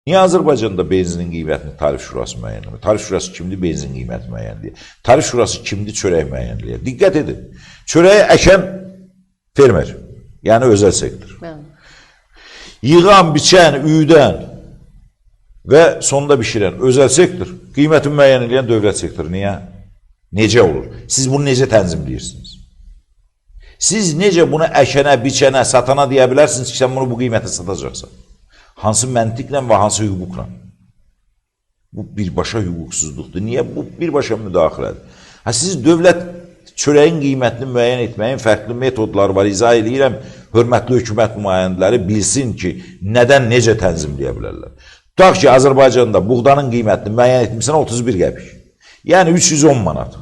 Niyə Azərbaycanda benzinin qiymətini Tarif Şurası müəyyən edir? Tarif Şurası kimdir benzin qiymətini müəyyən edir? Tarif Şurası kimdir çörək müəyyən edir? Diqqət edin. Çörəyi əkən fermer, yəni özəl sektor. Bəli. Yığan, biçən, üyüdən və sonda bişirən özəl sektor, qiymətini müəyyən edən dövlət sektoru. Niyə? Necə olur? Siz bunu necə tənzimləyirsiniz? Siz necə bunu əkənə, biçənə, satana deyə bilərsiniz ki, sən bunu bu qiymətə satacaqsan? Hansı məntiqlə və hansı hüquqla? Bu birbaşa hüquqsuzluqdur. Niyə? Bu birbaşa müdaxilədir. Ha, siz dövlət çörəyin qiymətini müəyyən etməyin fərqli metodları var. İzah eləyirəm, hörmətli hökumət nümayəndələri bilsin ki, nədən necə tənzimləyə bilərlər. Tutaq ki, Azərbaycanda buğdanın qiymətini müəyyən etmişsən 31 qəpik. Yəni 310 manat.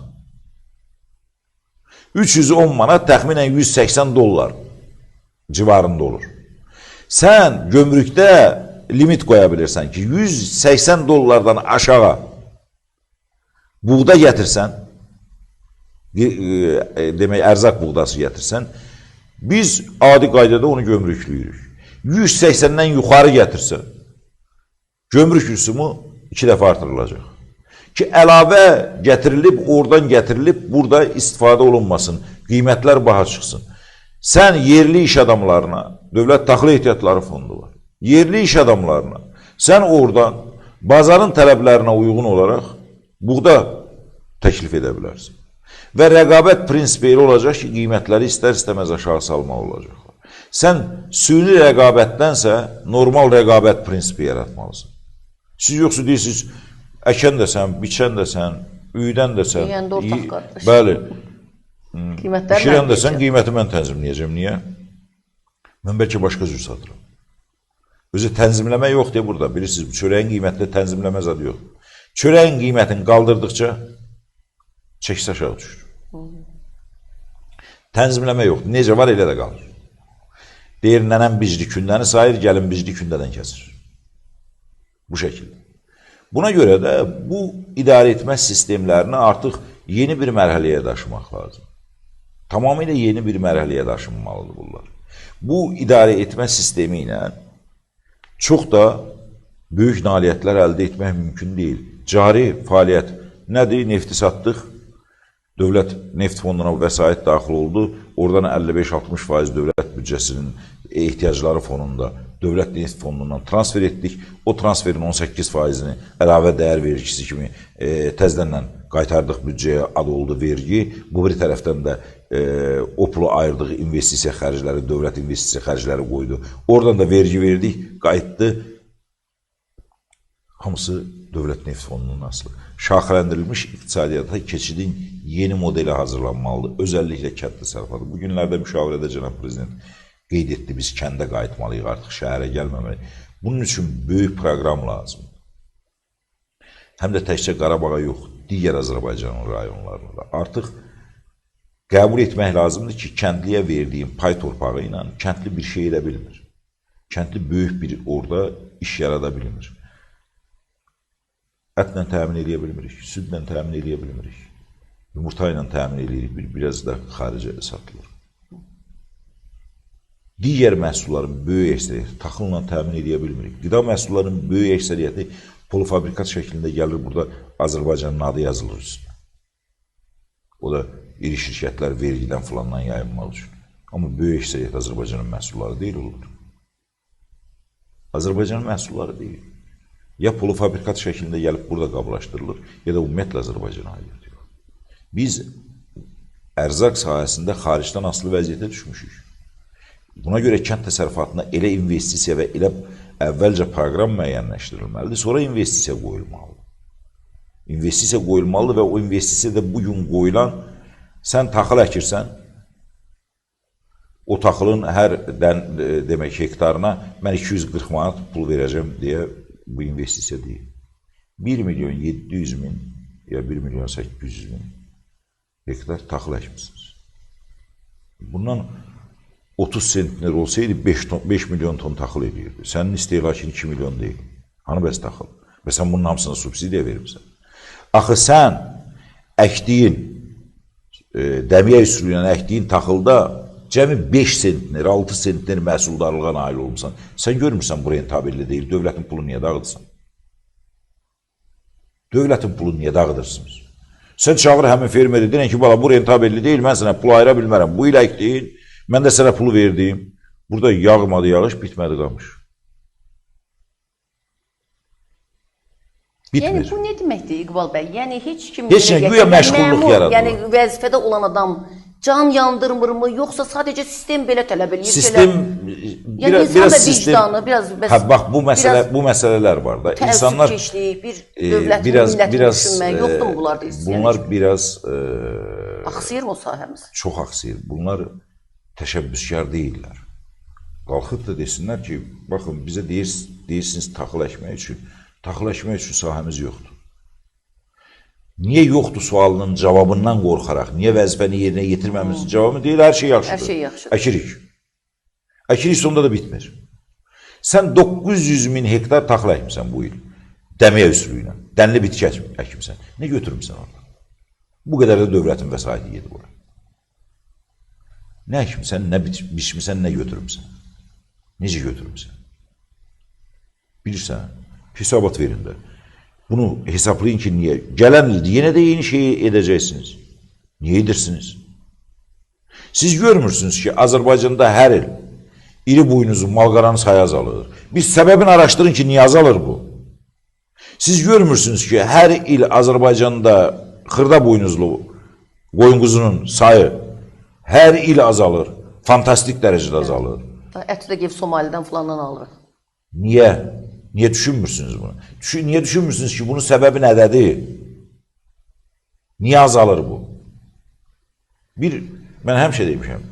310 manat təxminən 180 dollar civarında olur. Sən gömrükdə limit qoya bilirsən ki, 180 dollardan aşağı buğda gətirsən, demək ərzaq buğdası gətirsən, biz adi qaydada onu gömrüklüyürük. 180-dən yuxarı gətirsən, gömrük rüsumu 2 dəfə artırılacaq. Ki, əlavə gətirilib, oradan gətirilib, burada istifadə olunmasın, qiymətlər baha çıxsın. Sən yerli iş adamlarına, Dövlət Taxıl Ehtiyatları Fondu var, yerli iş adamlarına, sən oradan bazarın tələblərinə uyğun olaraq buğda təklif edə bilərsən. Və rəqabət prinsipi elə olacaq ki, qiymətləri istər-istəməz aşağı salmalı olacaqlar. Sən süni rəqabətdənsə normal rəqabət prinsipi yaratmalısın. Siz yoxsa deyirsiniz, əkən də sən, biçən də sən, üyüdən də sən. Yiyən də ortaq qardaş. Bəli. Qiymətləri bişirən də sən, qiyməti mən tənzimləyəcəm. Niyə? Mən bəlkə başqa cür satıram. Özü tənzimləmə yox deyə burada. Bilirsiniz, çörəyin qiymətində tənzimləmə zadı yox. Çörəyin qiymətini qaldırdıqca çəkisi aşağı düşür. Tənzimləmə yoxdur. Necə var, elə də qalır. Deyir, nənəm bicli kündəni sayır, gəlin bicli kündədən kəsir. Bu şəkildə. Buna görə də bu idarə etmə sistemlərini artıq yeni bir mərhələyə daşımaq lazım. Tamamilə yeni bir mərhələyə daşınmalıdır bunlar. Bu idarə etmə sistemi ilə çox da böyük nailiyyətlər əldə etmək mümkün deyil. Cari fəaliyyət nədir? Nefti satdıq. Dövlət neft fonduna vəsait daxil oldu. Oradan 55-60% dövlət büdcəsinin ehtiyacları fonunda dövlət neft fondundan transfer etdik. O transferin 18%-ni əlavə dəyər vergisi kimi təzədən qaytardıq büdcəyə, ad oldu vergi. Bu bir tərəfdən də o pulu ayırdıq investisiya xərcləri, dövlət investisiya xərcləri qoydu. Oradan da vergi verdik, qayıtdı. Hamısı dövlət neft fondunun asılı. Şaxələndirilmiş iqtisadiyyata keçidin yeni modeli hazırlanmalıdır. Özəlliklə kənd təsərrüfatı. Bu günlərdə müşavirədə cənab prezident qeyd etdi, biz kəndə qayıtmalıyıq, artıq şəhərə gəlməməliyik. Bunun üçün böyük proqram lazımdır. Həm də təkcə Qarabağa yox, digər Azərbaycanın rayonlarına da. Artıq qəbul etmək lazımdır ki, kəndliyə verdiyim pay torpağı ilə kəndli bir şey edə bilmir. Kəndli böyük bir orada iş yarada bilmir. Ətlə təmin eləyə bilmirik, südlə təmin eləyə bilmirik, yumurta ilə təmin eləyirik, biraz da xaricə satılır. Digər məhsulların böyük əksəriyyəti taxılla təmin eləyə bilmirik. Qida məhsullarının böyük əksəriyyəti polufabrikat şəklində gəlir, burada Azərbaycanın adı yazılır üstünə. O da iri şirkətlər vergidən filandan yayınmaq üçün. Amma böyük əksəriyyət Azərbaycanın məhsulları deyil olur. Azərbaycanın məhsulları deyil. Ya polufabrikat şəklində gəlib burada qablaşdırılır, ya da ümumiyyətlə Azərbaycana aid yox. Biz ərzaq sahəsində xaricdən asılı vəziyyətə düşmüşük. Buna görə kənd təsərrüfatına elə investisiya və elə əvvəlcə proqram müəyyənləşdirilməlidir, sonra investisiya qoyulmalıdır. İnvestisiya qoyulmalıdır və o investisiya da bugün qoyulan, sən taxıl əkirsən, o taxılın hər demək hektarına mən 240 manat pul verəcəm deyə bu investisiya deyil. 1 milyon 700 min ya 1 milyon 800 min hektar taxıl əkmişsiniz. Bundan 30 sentner olsaydı 5 milyon ton taxıl edirdi. Sənin istehlakın 2 milyon deyil. Hanı bəs taxıl? Və sən bunun hamısına subsidiya vermirsən. Axı sən əkdiyin, dəmiyə üsulu ilə əkdiyin taxılda Cəmi 5 sentner, 6 sentner məhsuldarlığa nail olmusan. Sən görmürsən bu rentabelli deyil, dövlətin pulu niyə dağıdırsan? Dövlətin pulu niyə dağıdırsınız? Sən çağır həmin fermeri, deyən ki, bala, bu rentabelli deyil, mən sənə pul ayıra bilmərəm. Bu il əkdin, mən də sənə pulu verdim. Burada yağmadı yağış, bitmədi qamış. Bitmir. Yəni bu nə deməkdir İqbal bəy? Yəni heç kim... Heç nə, güya məşğulluq yaradılır. Yəni vəzifədə olan adam can yandırmırmı, yoxsa sadəcə sistem belə tələb eləyir? Sistem, yəni insan da vicdanı, biraz... Hə, bax, bu məsələlər var da. İnsanlar, təəssüfkeşlik, bir dövlətin, millətin düşünmək, yoxdur mu bunlarda isyan? Bunlar biraz... Axsıyır mı o sahəmiz? Çox axsıyır. Bunlar təşəbbüskar deyirlər. Qalxıb da desinlər ki, baxın, bizə deyirsiniz taxıl əkmək üçün. Taxıl əkmək üçün sahəmiz yoxdur. Niyə yoxdur sualının cavabından qorxaraq, niyə vəzifəni yerinə yetirməmizin cavabını deyil, hər şey yaxşıdır. Hər şey yaxşıdır. Əkirik. Əkirik sonunda da bitmir. Sən 900 min hektar taxıl əkmisən bu il, dəmiyə üsulu ilə, dənli bitki əkmisən. Nə götürmüsən orada? Bu qədər də dövlətin vəsaiti gedib ora. Nə əkmisən, nə biçmisən, nə götürmüsən? Necə götürmüsən? Bilirsən, hesabat verin də. Bunu hesablayın ki, niyə? Gələn ildə yenə də eyni şeyi edəcəksiniz. Niyə edirsiniz? Siz görmürsünüz ki, Azərbaycanda hər il iri buynuzun, malqaranın sayı azalır. Bir səbəbini araşdırın ki, niyə azalır bu? Siz görmürsünüz ki, hər il Azərbaycanda xırda buynuzlu qoyun quzunun sayı hər il azalır. Fantastik dərəcədə azalır. Əti də gəlib Somalidən filandan alırıq. Niyə? Niyə düşünmürsünüz bunu? Niyə düşünmürsünüz ki, bunun səbəbi nədədir? Niyə azalır bu? Bir, mən həmişə demişəm,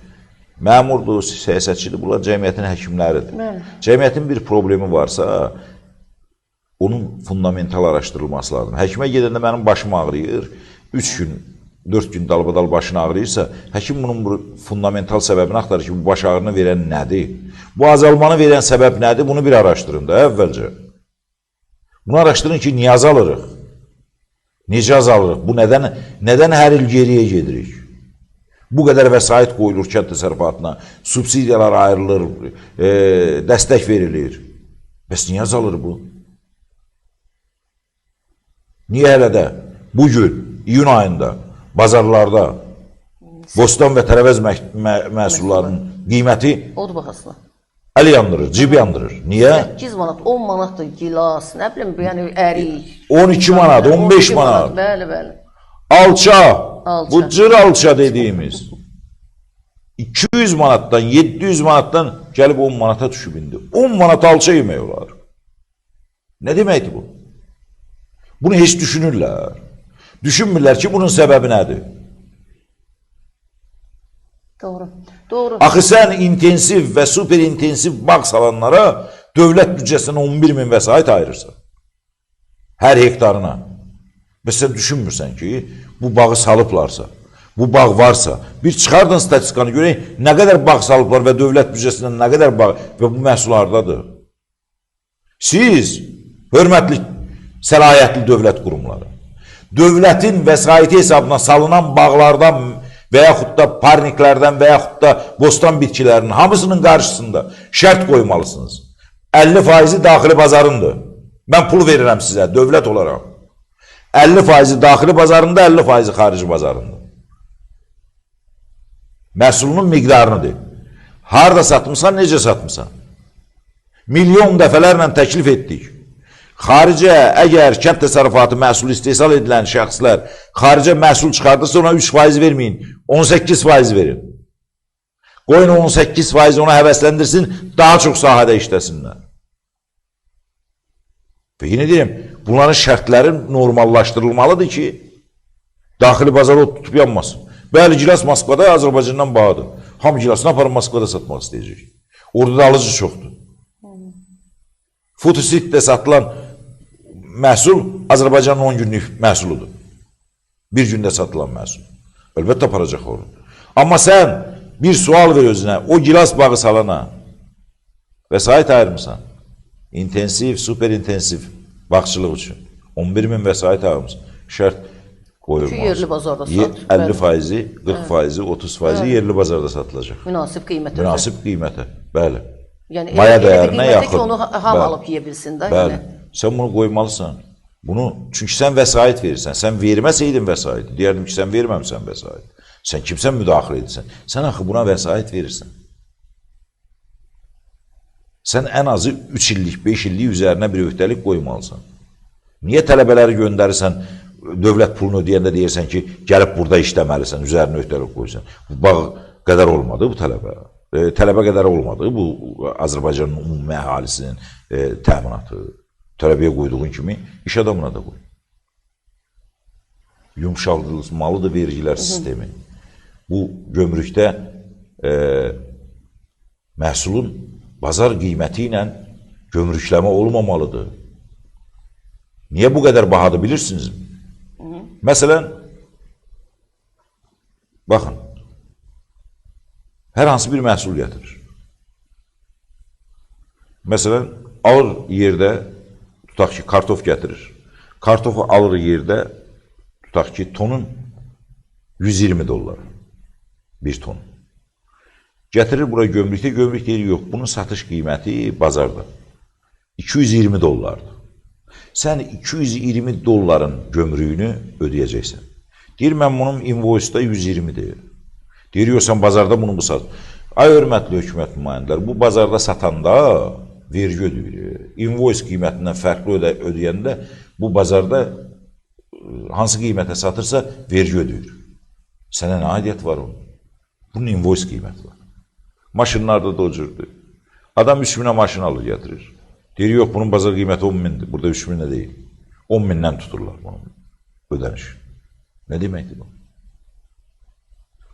məmurdur, siyasətçidir, bunlar cəmiyyətin həkimləridir. Bəli. Cəmiyyətin bir problemi varsa, onun fundamental araşdırılması lazım. Həkimə gedəndə mənim başım ağrıyır, 3 gün, 4 gün dalbadal başın ağrıyırsa, həkim bunun fundamental səbəbini axtarır ki, bu baş ağrını verən nədir? Bu azalmanı verən səbəb nədir? Bunu bir araşdırın da əvvəlcə. Bunu araşdırın ki, niyə azalırıq? Necə azalırıq? Bu nədən hər il geriyə gedirik? Bu qədər vəsait qoyulur kənd təsərrüfatına, subsidiyalar ayrılır, dəstək verilir. Bəs niyə azalır bu? Niyə hələ də bugün, iyun ayında, bazarlarda bostan və tərəvəz məhsullarının qiyməti od bahasına əl yandırır, cib yandırır. Niyə? 8 manat, 10 manatdır gilas, nə bilim, yəni ərik. 12 manat, 15 manat. Bəli, bəli. Alça, bu cır alça dediyimiz 200 manatdan, 700 manatdan gəlib 10 manata düşüb indi. 10 manat alça yemək olar. Nə deməkdir bu? Bunu heç düşünürlər. Düşünmürlər ki, bunun səbəbi nədir? Doğru, doğru. Axı sən intensiv və super intensiv bağ salanlara dövlət büdcəsinə 11 min vəsait ayırırsan. Hər hektarına. Və sən düşünmürsən ki, bu bağı salıblarsa, bu bağ varsa, bir çıxardın statistikanı görək, nə qədər bağ salıblar və dövlət büdcəsindən nə qədər bağ və bu məhsul hardadır? Siz, hörmətli, səlahiyyətli dövlət qurumları, dövlətin vəsaiti hesabına salınan bağlardan və yaxud da parniklərdən və yaxud da bostan bitkilərinin hamısının qarşısında şərt qoymalısınız. 50% daxili bazarındır. Mən pul verirəm sizə, dövlət olaraq. 50% daxili bazarında, 50% xarici bazarında. Məhsulunun miqdarınıdır. Harda satmısan, necə satmısan? Milyon dəfələrlə təklif etdik. Xaricə, əgər kənd təsərrüfatı məhsulu istehsal edilən şəxslər xaricə məhsul çıxardırsa ona 3% verməyin, 18% verin. Qoyun 18% ona həvəsləndirsin, daha çox sahədə işləsinlər. Və yenə deyirəm, bunların şərtləri normallaşdırılmalıdır ki, daxili bazar od tutub yanmasın. Bəli, gilas Moskvada Azərbaycandan bahadır. Hamı gilasını aparıb Moskvada satmaq istəyəcək. Orada da alıcı çoxdur. Futusitdə satılan məhsul Azərbaycanın 10 günlük məhsuludur. Bir gündə satılan məhsul. Əlbəttə aparacaq onu. Amma sən bir sual ver özünə, o gilas bağı salana vəsait ayırmısan. İntensiv, super intensiv bağçılıq üçün 11 min vəsait ayırmısan. Şərt Qoyulmalısan. Yerli bazarda sat. 50%, 40%, 30% yerli bazarda satılacaq. Münasib qiymətə. Münasib qiymətə, bəli. Yəni, maya elə bir dəyərinə qiymətə yaxın. ki, onu hamı alıb yeyə bilsin də. Bəli. Yəni. Sən bunu qoymalısan. Bunu, çünki sən vəsait verirsən. Sən verməsəydin vəsaiti. Deyərdim ki, sən verməmsən vəsait. Sən kimsən müdaxilə edirsən? Sən axı buna vəsait verirsən. Sən ən azı 3 illik, 5 illik üzərinə bir öhdəlik qoymalısan. Niyə tələbələri göndərirsən, dövlət pulunu ödəyəndə deyirsən ki, gəlib burada işləməlisən, üzərinə öhdəlik qoysan. Bu bağ qədər olmadı bu tələbə. Tələbə qədər olmadı bu Azərbaycanın ümumi əhalisinin təminatı. Tələbəyə qoyduğun kimi iş adamına da qoy. Yumşaldılmalıdır vergilər sistemi. Bu gömrükdə məhsulun bazar qiyməti ilə gömrükləmə olmamalıdır. Niyə bu qədər bahadır bilirsinizmi? Məsələn, baxın, hər hansı bir məhsul gətirir. Məsələn, alır yerdə, tutaq ki, kartof gətirir. Kartofu alır yerdə, tutaq ki, tonun 120 dollar, bir ton. Gətirir bura gömrükdə, gömrük deyir, yox, bunun satış qiyməti bazarda 220 dollardır. Sən 220 dolların gömrüyünü ödəyəcəksən. Deyir, mən bunun invoice-da 120 deyir. Deyir, yox, sən bazarda bunu bu sat. Ay, hörmətli hökumət nümayəndələr, bu bazarda satanda vergi ödəyir. Invoice qiymətindən fərqli ödəyəndə bu bazarda hansı qiymətə satırsa vergi ödəyir. Sənə nə aidiyyət var onun? Bunun invoice qiyməti var. Maşınlarda da o cürdür. Adam 3000-ə maşın alır, gətirir. Deyir, yox, bunun bazar qiyməti 10 mindir. Burada 3000-ə deyil. 10 mindən tuturlar bunun ödəniş. Nə deməkdir bu?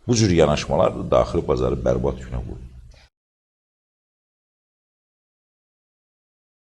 Bu cür yanaşmalar da daxili bazarı bərbad günə qoyur.